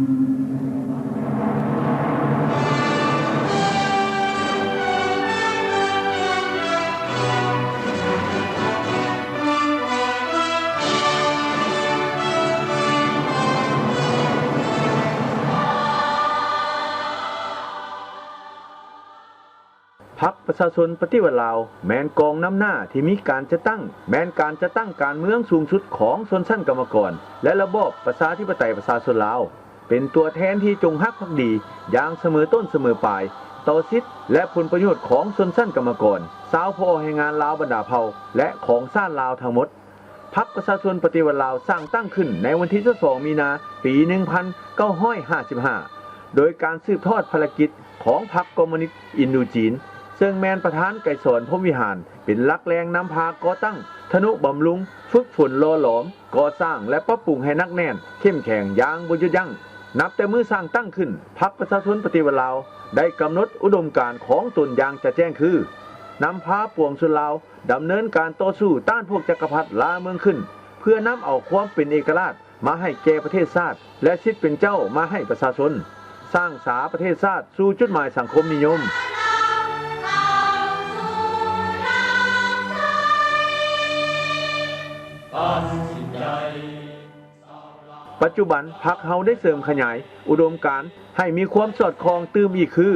ພັກປະຊາຊົນປະຕິວັດລາວ ແມ່ນກອງນຳໜ້າທີ່ມີການຈັດຕັ້ງ, ແມ່ນການຈັດຕັ້ງການເມືອງສູງສຸດຂອງຊົນຊັ້ນກຳມະກອນ ແລະ ລະບອບປະຊາທິປະໄຕປະຊາຊົນລາວ, ເປັນຕົວແທນທີ່ຈົງຮັກພັກດີຢ່າງສະເໝີຕົ້ນສະເໝີປາຍ ຕໍ່ສິດ ແລະ ຜົນປະໂຫຍດຂອງຊົນຊັ້ນກຳມະກອນ, ຊາວຜູ້ອອກແຮງງານລາວບັນດາເຜົ່າ ແລະ ຂອງຊາດລາວທັງໝົດ. ພັກປະຊາຊົນປະຕິວັດລາວສ້າງຕັ້ງຂຶ້ນໃນວັນທີຊາວສອງ ມີນາ ປີໜຶ່ງພັນເກົ້າຮ້ອຍຫ້າສິບຫ້າ ໂດຍການສືບທອດພາລະກິດຂອງພັກຄອມມູນິດອິນໂດຈີນ, ເຊິ່ງແມ່ນປະທານໄກສອນ ພົມວິຫານ ເປັນຫຼັກແຫຼ່ງນຳພາກໍ່ຕັ້ງ, ທະນຸບຳລຸງ, ຝຶກຝົນ, ຫຼໍ່ຫຼອມ, ກໍ່ສ້າງ ແລະ ປັບປຸງໃຫ້ໜັກແໜ້ນ, ເຂັ້ມແຂງຢ່າງບໍ່ຢຸດຢັ້ງ. ນັບແຕ່ມື້ສ້າງຕັ້ງຂຶ້ນ, ພັກປະຊາຊົນປະຕິວັດລາວ ໄດ້ກຳນົດອຸດົມການຂອງຕົນຢ່າງຈະແຈ້ງຄື: ນຳພາປວງຊົນລາວ ດຳເນີນການຕໍ່ສູ້ຕ້ານພວກຈັກກະພັດລ່າເມືອງຂຶ້ນ ເພື່ອນຳເອົາຄວາມເປັນເອກະລາດມາໃຫ້ແກ່ປະເທດຊາດ ແລະ ສິດເປັນເຈົ້າມາໃຫ້ປະຊາຊົນ, ສ້າງສາປະເທດຊາດສູ່ຈຸດໝາຍສັງຄົມນິຍົມ. ປັດຈຸບັນ ພັກເຮົາໄດ້ເສີມຂະຫຍາຍອຸດົມການໃຫ້ມີຄວາມສອດຄ່ອງຕື່ມອີກຄື: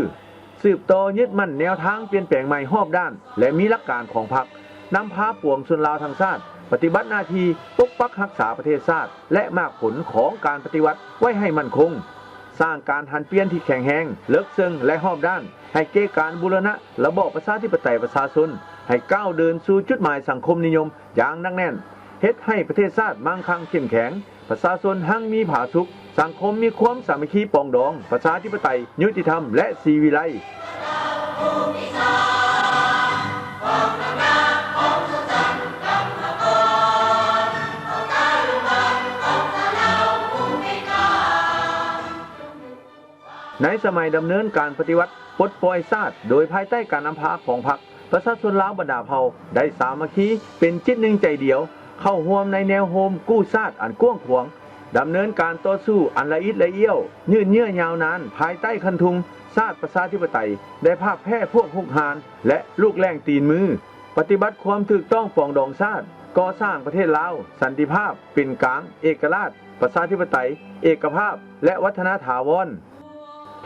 ສືບຕໍ່ຍຶດໝັ້ນແນວທາງປ່ຽນແປງໃໝ່ຮອບດ້ານ ແລະ ມີຫຼັກການຂອງພັກ, ນຳພາປວງຊົນລາວທັງຊາດ ປະຕິບັດໜ້າທີ່ປົກປັກຮັກສາປະເທດຊາດ ແລະ ໝາກຜົນຂອງການປະຕິວັດໄວ້ໃຫ້ໝັ້ນຄົງ, ສ້າງການຫັນປ່ຽນທີ່ແຂງແຮງ, ເລິກເຊິ່ງ ແລະ ຮອບດ້ານ ໃຫ້ແກ່ການບູລະນະລະບອບປະຊາທິປະໄຕປະຊາຊົນ ໃຫ້ກ້າວເດີນສູ່ຈຸດໝາຍສັງຄົມນິຍົມຢ່າງໜັກແໜ້ນ, ເຮັດໃຫ້ປະເທດຊາດມັ່ງຄັ່ງເຂັ້ມແຂງ, ປະຊາຊົນຮັ່ງມີຜາສຸກ, ສັງຄົມມີຄວາມສາມັກຄີປອງດອງ, ປະຊາທິປະໄຕ, ຍຸຕິທຳ ແລະ ສີວິໄລ. ໃນສະໄໝດຳເນີນການປະຕິວັດປົດປ່ອຍຊາດ ໂດຍພາຍໃຕ້ການນຳພາຂອງພັກ, ປະຊາຊົນລາວບັນດາເຜົ່າໄດ້ສາມັກຄີເປັນຈິດໜຶ່ງໃຈດຽວ, ເຂົ້າຮ່ວມໃນແນວໂຮມກູ້ຊາດອັນກວ້າງຂວາງ, ດຳເນີນການຕໍ່ສູ້ອັນລະອິດລະອ້ຽວ, ຍືດເຍື້ອຍາວນານ ພາຍໃຕ້ຄັນທຸງຊາດປະຊາທິປະໄຕ, ໄດ້ພາກແພ້ພວກຮຸກຮານ ແລະ ລູກແຫຼ້ງຕີນມື, ປະຕິບັດຄວາມຖືກຕ້ອງປອງດອງຊາດ, ກໍ່ສ້າງປະເທດລາວ ສັນຕິພາບ, ເປັນກາງ, ເອກະລາດ, ປະຊາທິປະໄຕ, ເອກະພາບ ແລະ ວັດທະນາຖາວອນ.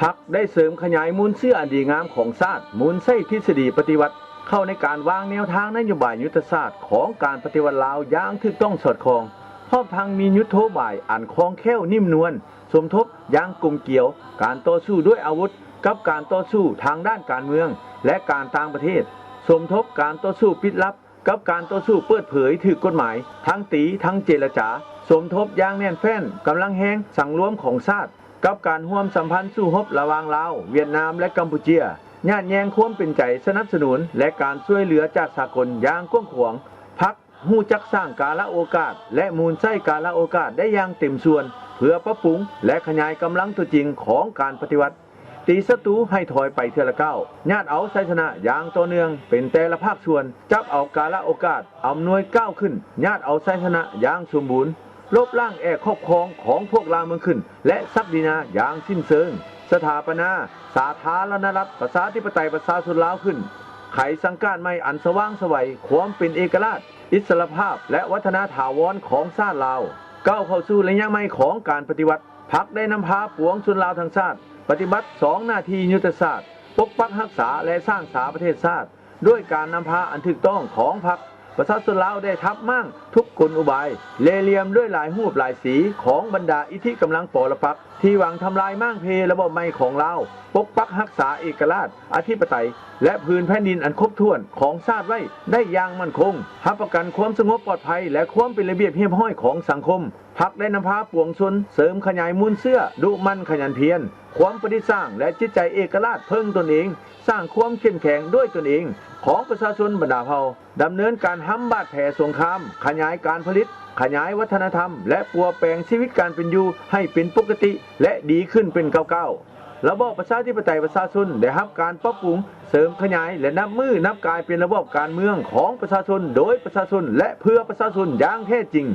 ພັກໄດ້ເສີມຂະຫຍາຍມູນເຊື້ອອັນດີງາມຂອງຊາດ, ມູນໃຊ້ທິດສະດີປະຕິວັດ ເຂົ້າໃນການວາງແນວທາງນະໂຍບາຍຍຸດທະສາດຂອງການປະຕິວັດລາວຢ່າງຖືກຕ້ອງສອດຄ່ອງ, ພ້ອມທັງມີຍຸດໂທບາຍອັນຄ່ອງແຄ້ວ, ນິ້ມນວນ, ສົມທົບຢ່າງກົມກຽວ, ການຕໍ່ສູ້ດ້ວຍອາວຸດ ກັບການຕໍ່ສູ້ທາງດ້ານການເມືອງ ແລະ ການຕ່າງປະເທດ, ສົມທົບການຕໍ່ສູ້ປິດລັບ ກັບການຕໍ່ສູ້ເປີດເຜີຍຖືກກົດໝາຍ, ທັງຕີ ທັງເຈລະຈາ, ສົມທົບຢ່າງແໜ້ນແຟ້ນກຳລັງແຮງສັງລວມຂອງຊາດ ກັບການຮ່ວມສຳພັນສູ້ຮົບລະຫວ່າງລາວ, ຫວຽດນາມ ແລະ ກຳປູເຈຍ, ຍາດແຍ່ງຄວາມເປັນໃຈສະໜັບສະໜູນ ແລະ ການຊ່ວຍເຫຼືອຈາກສາກົນຢ່າງກວ້າງຂວາງ. ພັກຮູ້ຈັກສ້າງກາລະໂອກາດ ແລະ ມູນໃຊ້ກາລະໂອກາດໄດ້ຢ່າງເຕັມສ່ວນ ເພື່ອປັບປຸງ ແລະ ຂະຫຍາຍກຳລັງຕົວຈິງຂອງການປະຕິວັດ. ຕີສັດຕູໃຫ້ຖອຍໄປເທື່ອລະກ້າວ, ຍາດເອົາໄຊຊະນະຢ່າງຕໍ່ເນື່ອງເປັນແຕ່ລະພາກສ່ວນ, ຈັບເອົາກາລະໂອກາດອຳນວຍກ້າວຂຶ້ນ, ຍາດເອົາໄຊຊະນະຢ່າງສົມບູນ, ລົບລ້າງແອກຄອບຄອງຂອງພວກລ່າເມືອງຂຶ້ນ ແລະ ສັກດິນາຢ່າງສິ້ນເຊີງ, ສະຖາປະນາສາທາລະນະລັດ ປະຊາທິປະໄຕ ປະຊາຊົນລາວຂຶ້ນ, ໄຂສັງກາດໃໝ່ອັນສະຫວ່າງໄສວ ຄວາມເປັນເອກະລາດ, ອິດສະຫຼະພາບ ແລະ ວັດທະນາຖາວອນຂອງຊາດລາວ, ກ້າວເຂົ້າສູ່ໄລຍະໃໝ່ຂອງການປະຕິວັດ. ພັກໄດ້ນຳພາປວງຊົນລາວທັງຊາດ ປະຕິບັດສອງໜ້າທີ່ຍຸດທະສາດ, ປົກປັກຮັກສາ ແລະ ສ້າງສາປະເທດຊາດ. ດ້ວຍການນຳພາອັນຖືກຕ້ອງຂອງພັກ, ປະຊາຊົນລາວໄດ້ທັບມ້າງທຸກກົນອຸບາຍ, ເລ່ຫຼ່ຽມດ້ວຍຫຼາຍຮູບຫຼາຍສີຂອງບັນດາອິດທິກຳລັງປໍລະປັກ ທີ່ຫວັງທຳລາຍມ້າງເພລະບອບໃໝ່ຂອງລາວ, ປົກປັກຮັກສາເອກະລາດ, ອະທິປະໄຕ ແລະ ພື້ນແຜ່ນດິນອັນຄົບຖ້ວນຂອງຊາດໄວ້ໄດ້ຢ່າງໝັ້ນຄົງ, ຮັບປະກັນຄວາມສະຫງົບປອດໄພ ແລະ ຄວາມເປັນລະບຽບຮຽບຮ້ອຍຂອງສັງຄົມ. ພັກໄດ້ນຳພາປວງຊົນເສີມຂະຫຍາຍມູນເຊື້ອ, ດຸໝັ່ນຂະຫຍັນພຽນ, ຄວາມປະດິດສ້າງ ແລະ ຈິດໃຈເອກະລາດເພິ່ງຕົນເອງ, ສ້າງຄວາມເຂັ້ມແຂງດ້ວຍຕົນເອງຂອງປະຊາຊົນບັນດາເຜົ່າ, ດຳເນີນການຮຳບາດແຜສົງຄາມ, ຂະຫຍາຍການຜະລິດ, ຂະຫຍາຍວັດທະນະທຳ ແລະ ປົວແປງຊີວິດການເປັນຢູ່ໃຫ້ເປັນປົກກະຕິ ແລະ ດີຂຶ້ນເປັນກ້າວໆ. ລະບອບປະຊາທິປະໄຕປະຊາຊົນໄດ້ຮັບການປັບປຸງ, ເສີມຂະຫຍາຍ ແລະ ນັບມື້ນັບກາຍເປັນລະບອບການເມືອງຂອງປະຊາຊົນ, ໂດຍປະຊາຊົນ ແລະ ເພື່ອປະຊາຊົນຢ່າງແທ້ຈິງ.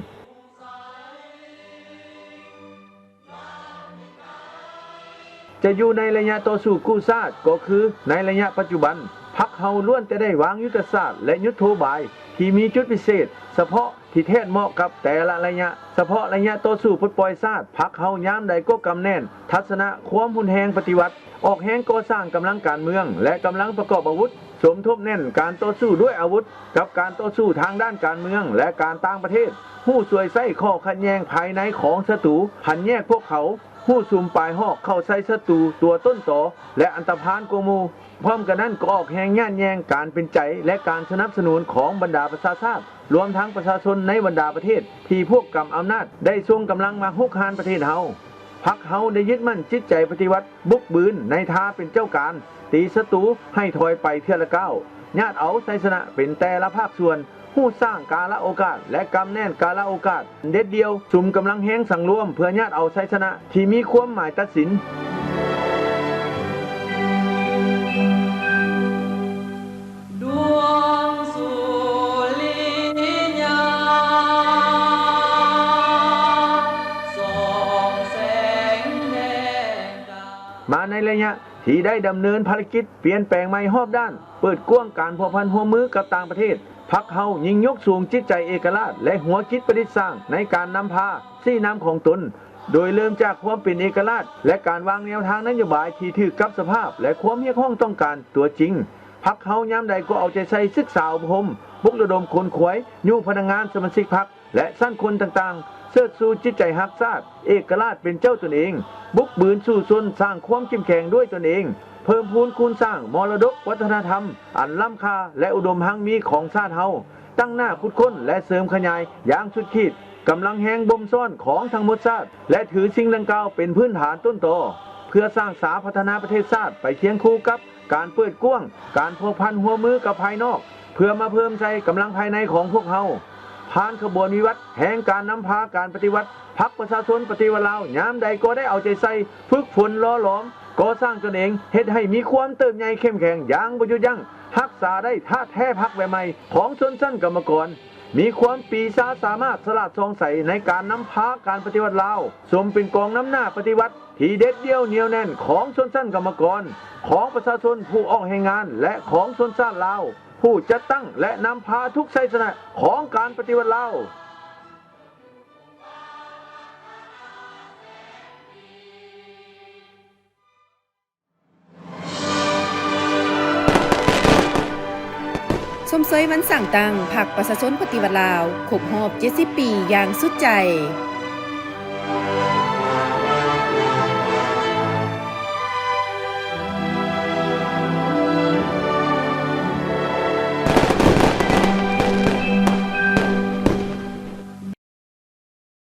ຈະຢູ່ໃນໄລຍະຕໍ່ສູ້ກູ້ຊາດ ກໍຄືໃນໄລຍະປັດຈຸບັນ, ພັກເຮົາລ້ວນແຕ່ໄດ້ວາງຍຸດທະສາດ ແລະ ຍຸດໂທບາຍທີ່ມີຈຸດພິເສດສະເພາະທີ່ແທດເໝາະກັບແຕ່ລະໄລຍະ. ສະເພາະໄລຍະຕໍ່ສູ້ປົດປ່ອຍຊາດ, ພັກເຮົາຍາມໃດກໍກຳແໜ້ນທັດສະນະຄວາມຮຸນແຮງປະຕິວັດ, ອອກແຮງກໍ່ສ້າງກຳລັງການເມືອງ ແລະ ກຳລັງປະກອບອາວຸດ, ສົມທົບແໜ້ນການຕໍ່ສູ້ດ້ວຍອາວຸດກັບການຕໍ່ສູ້ທາງດ້ານການເມືອງ ແລະ ການຕ່າງປະເທດ, ຮູ້ຊ່ວຍໃຊ້ຂໍ້ຂັດແຍ່ງພາຍໃນຂອງສັດຕູ, ຫັນແຍກພວກເຂົາ, ຮູ້ສຸມປາຍຫອກເຂົ້າໃສ່ສັດຕູຕົວຕົ້ນຕໍ ແລະ ອັນຕະພານກວ່າໝູ່. ພ້ອມກັນນັ້ນກໍອອກແຮງຍາດແຍ່ງການເປັນໃຈ ແລະ ການສະໜັບສະໜູນຂອງບັນດາປະຊາຊາດ, ລວມທັງປະຊາຊົນໃນບັນດາປະເທດທີ່ພວກກຳອຳນາດໄດ້ສົ່ງກຳລັງມາຮຸກຮານປະເທດເຮົາ. ພັກເຮົາໄດ້ຍຶດໝັ້ນຈິດໃຈປະຕິວັດ, ບຸກບືນໃນທ່າເປັນເຈົ້າການ, ຕີສັດຕູໃຫ້ຖອຍໄປເທື່ອລະກ້າວ, ຍາດເອົາໄຊຊະນະເປັນແຕ່ລະພາກສ່ວນ, ຮູ້ສ້າງກາລະໂອກາດ ແລະ ກຳແໜ້ນກາລະໂອກາດ, ເດັດດ່ຽວສຸມກຳລັງແຮງສັງລວມເພື່ອຍາດເອົາໄຊຊະນະທີ່ມີຄວາມໝາຍຕັດສິນ. ມາໃນໄລຍະທີ່ໄດ້ດຳເນີນພາລະກິດປ່ຽນແປງໃໝ່ຮອບດ້ານ, ເປີດກວ້າງການພົວພັນຮ່ວມມືກັບຕ່າງປະເທດ, ພັກເຮົາຍິ່ງຍົກສູງຈິດໃຈເອກະລາດ ແລະ ຫົວຄິດປະດິດສ້າງໃນການນຳພາຊີ້ນຳຂອງຕົນ, ໂດຍເລີ່ມຈາກຄວາມເປັນເອກະລາດ ແລະ ການວາງແນວທາງນະໂຍບາຍທີ່ຖືກກັບສະພາບ ແລະ ຄວາມຮຽກຮ້ອງຕ້ອງການຕົວຈິງ. ພັກເຮົາຍາມໃດກໍເອົາໃຈໃສ່ສຶກສາອົບຮົມ, ປຸກລະດົມຂົນຂວາຍ, ຍູ້ພະນັກງານສະມາຊິກພັກ ແລະ ຊັ້ນຄົນຕ່າງໆ, ເຊີດຊູຈິດໃຈຮັກຊາດ, ເອກະລາດເປັນເຈົ້າຕົນເອງ, ບຸກບືນສູ້ຊົນສ້າງຄວາມເຂັ້ມແຂງດ້ວຍຕົນເອງ, ເພີ່ມພູນຄູນສ້າງມໍລະດົກວັດທະນະທຳອັນລ້ຳຄ່າ ແລະ ອຸດົມຮັ່ງມີຂອງຊາດເຮົາ, ຕັ້ງໜ້າຂຸດຄົ້ນ ແລະ ເສີມຂະຫຍາຍຢ່າງສຸດຂີດກຳລັງແຮງບົ່ມຊ້ອນຂອງທັງໝົດຊາດ ແລະ ຖືສິ່ງດັ່ງກ່າວເປັນພື້ນຖານຕົ້ນຕໍ ເພື່ອສ້າງສາພັດທະນາປະເທດຊາດໄປຄຽງຄູ່ກັບ ການເປີດກວ້າງການພົວພັນຮ່ວມມືກັບພາຍນອກ ເພື່ອມາເພີ່ມໃສ່ກຳລັງພາຍໃນຂອງພວກເຮົາ. ຜ່ານຂະບວນວິວັດແຫ່ງການນຳພາການປະຕິວັດ, ພັກປະຊາຊົນປະຕິວັດລາວຍາມໃດກໍໄດ້ເອົາໃຈໃສ່ຝຶກຝົນຫຼໍ່ຫຼອມ ກໍ່ສ້າງຕົນເອງ ເຮັດໃຫ້ມີຄວາມເຕີບໃຫຍ່ເຂັ້ມແຂງຢ່າງບໍ່ຢຸດຢັ້ງ, ຮັກສາໄດ້ທ່າແທ້ພັກແບບໃໝ່ຂອງຊົນຊັ້ນກຳມະກອນ, ມີຄວາມປີຊາສາມາດສະຫຼາດສ່ອງໃສໃນການນຳພາການປະຕິວັດລາວ, ສົມເປັນກອງນຳໜ້າປະຕິວັດ ທີ່ເດັດດ່ຽວໜຽວແໜ້ນຂອງຊົນຊັ້ນກຳມະກອນ, ຂອງປະຊາຊົນຜູ້ອອກແຮງງານ ແລະ ຂອງຊົນຊາດລາວ ຜູ້ຈັດຕັ້ງ ແລະ ນຳພາທຸກໄຊຊະນະຂອງການປະຕິວັດລາວ. ຊົມເຊີຍວັນສ້າງຕັ້ງພັກປະຊາຊົນປະຕິວັດລາວ ຄົບຮອບເຈັດສິບປີຢ່າງສຸດໃຈ.